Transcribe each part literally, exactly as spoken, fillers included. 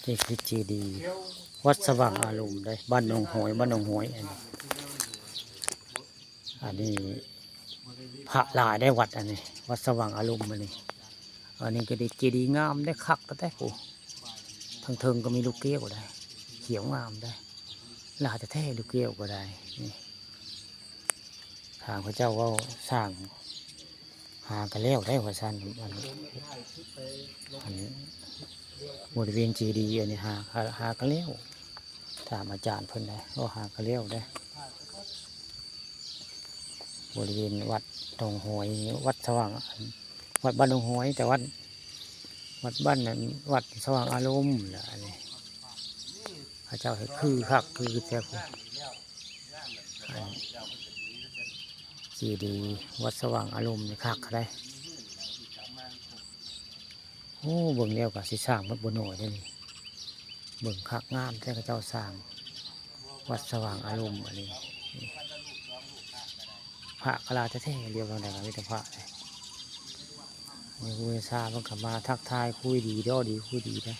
นี่คือเจดีย์วัดสว่างอารมณ์เด้ บ้านหนองหอย บ้านหนองหอย อันนี้ อันนี้พระหลายเด้วัดอันนี้ วัดสว่างอารมณ์อันนี้ อันนี้ก็ได้เจดีย์งามเด้ คักแท้ๆ โอ้ ทางเทิงก็มีลูกแก้วได้ เขียวงามได้ หลายแท้ๆ ลูกแก้วก็ได้ นี่ ทางพระเจ้าเว้าสร้าง หาก็แล้วได้ว่าซั่น อัน อันบริเวณเจดีย์อันนี้หา หา หาก็แล้ว ถามอาจารย์เพิ่นได้ ก็หาก็แล้วได้ บริเวณวัดหนองหอย วัดสว่าง วัดบ้านหนองหอย แต่วัด วัดบ้านนั้น วัดสว่างอารมณ์ล่ะ อันนี้ พระเจ้าเฮ็ดคือคักคือแท้พุ้น อันเจดีย์วัดสว่างอารมณ์นี่คักเด้ โอ้ เบิ่งแล้วก็สิสร้างหมดบ่น้อยเด้นี่ เบิ่งคักงามแท้ เขาเจ้าสร้างวัดสว่างอารมณ์อันนี้ พระก็หลายแท้ๆ เดียวทางใดก็มีแต่พระเลย มีครูมีซาเพิ่นก็มาทักทายคุยดี เด้อดีคุยดีนะ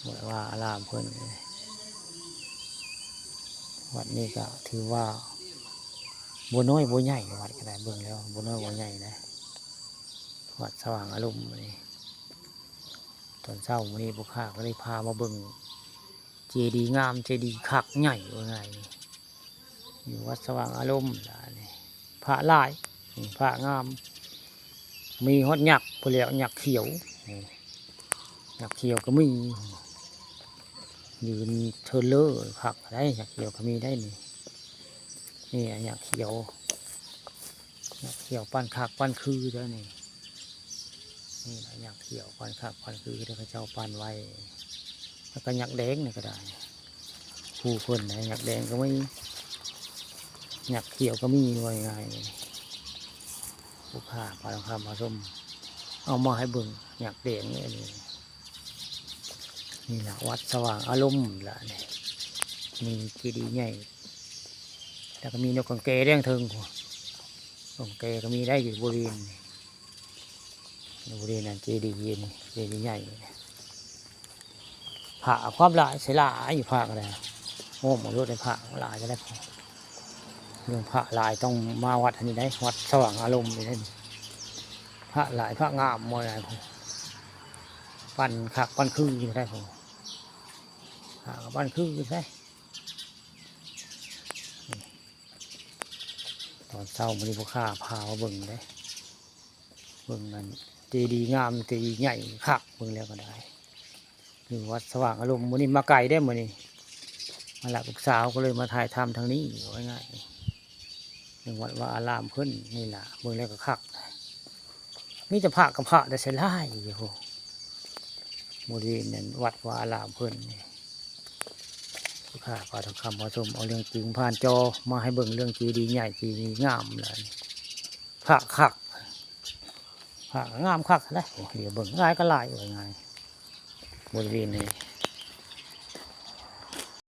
วัดวาอารามเพิ่น วัดนี้ก็ถือว่าบ่น้อยบ่ใหญ่ วัดก็ได้ เบิ่งแล้วบ่น้อยบ่ใหญ่นะ วัดสว่างอารมณ์นี่ ตอนเช้ามื้อนี้พวกข้าก็เลยพามาเบิ่งเจดีย์งาม เจดีย์คักใหญ่ว่าไง อยู่วัดสว่างอารมณ์ล่ะนี่ พระหลาย นี่พระงาม มีฮอดยักษ์พุ้นแหล้ว ยักษ์เขียว นี่ ยักษ์เขียวก็มี ยืนเทินเลอคักได้ ยักษ์เขียวก็มีได้นี่ นี่อะยักษ์เขียว ยักษ์เขียวปั้นคักปั้นคือเด้อนี่ นี่ล่ะยักษ์เขียวปั้นคักปั้นคือเด้อ เขาเจ้าปั้นไว้ แล้วก็ยักษ์แดงนี่ก็ได้ ผู้คนนะ ยักษ์แดงก็มี ยักษ์เขียวก็มี ว่าง่ายๆ นี่ ผู้ข้าพาทองคำมาชม เอามาให้เบิ่ง ยักษ์แดงนี่ อันนี้ นี่ล่ะวัดสว่างอารมณ์ล่ะนี่ มีเจดีย์ใหญ่ แล้วก็มีนกกังแกเด้ทางเทิงพุ้น นกกังแกก็มีได้อยู่บริเวณนี่ อยู่บริเวณนั้นเจดีย์นี่ เจดีย์ใหญ่นี่ พระความหลาย ใส่หลายอยู่พระก็ได้ โอ้ หมดรถเลย พระหลายจะได้ เรื่องพระหลายต้องมาวัดอันนี้ได้ วัดสว่างอารมณ์นี่ได้ พระหลาย พระงามมวยหลายพุ้น ปั้นคักปั้นคืออยู่ได้พุ้น พระก็ปั้นคืออยู่ได้ ตอนเช้ามื้อนี้พวกข้าพามาเบิ่งเด้ เบิ่งอันเจดีย์งาม เจดีย์ใหญ่คัก เบิ่งแล้วก็ได้ อยู่วัดสว่างอารมณ์ มื้อนี้มาไกลเด้ มื้อนี้ มารับลูกสาวก็เลยมาถ่ายทำทางนี้ ว่าง่ายๆ เรื่องวัดวาอารามเพิ่นนี่ล่ะ เบิ่งแล้วก็คัก มีแต่พระกับพระ แต่ใส่หลายอยู่พุ้น บริเวณนั้นวัดวาอารามเพิ่นนี่ พวกข้าพาทองคำมาชม เอาเรื่องจริงผ่านจอมาให้เบิ่ง เรื่องเจดีย์ใหญ่ เจดีย์งามหลาย พระคัก พระงามคักนะ โอ้ เดี๋ยวเบิ่ง หลายก็หลาย ว่าง่าย บริเวณนี้